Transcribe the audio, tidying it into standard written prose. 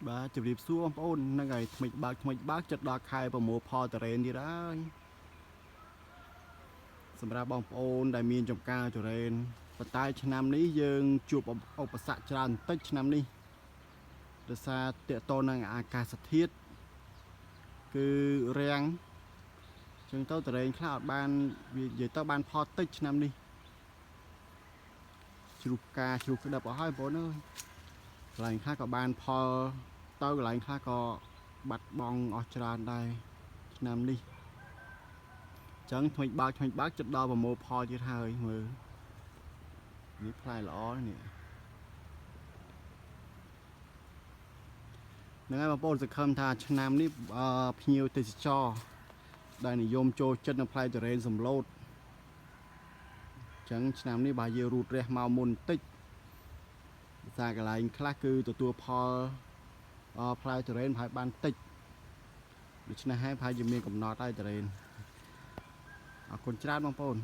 បាទជម្រាបសួរបងប្អូនហ្នឹងហើយថ្មិចបើកថ្មិចបើកចិត្តដល់ខែប្រមូលផលតរេនទៀតហើយសម្រាប់បងប្អូនដែលមានចំការតរេនប៉ុន្តែឆ្នាំនេះយើងជួបឧបសគ្គច្រើនបន្តិចឆ្នាំនេះដោយសារតកតនឹងអាកាសធាតុគឺរាំងចឹងទៅតរេនខ្លះអត់បានវានិយាយទៅបានផលតិចឆ្នាំនេះជ្រុះផ្កាជ្រុះក្តឹបអស់ហើយបងប្អូនអើយកន្លែងខ្លះក៏បានផល ទៅកន្លែងខ្លះក៏បាត់បង់អស់ច្រើនដែរឆ្នាំនេះអញ្ចឹងថ្មិចបើកថ្មិចបើកចិត្តដល់ប្រមូលផលទៀតហើយមើលនេះផ្លែល្អនេះហ្នឹងហើយបងប្អូនសង្ឃឹមថាឆ្នាំនេះអឺភ្ញៀវទេសចរដែលនិយមចូលចិត្តនៅផ្លែទុរេនសំឡូតអញ្ចឹងឆ្នាំនេះបើយើងរូតរះមកមុនបន្តិចភាសាកន្លែងខ្លះគឺទទួលផល អផ្លែទុរេនប្រហែលបានតិចដូច្នេះហើយប្រហែលជាមានកំណត់ហើយទុរេនអរគុណច្រើនបងប្អូន។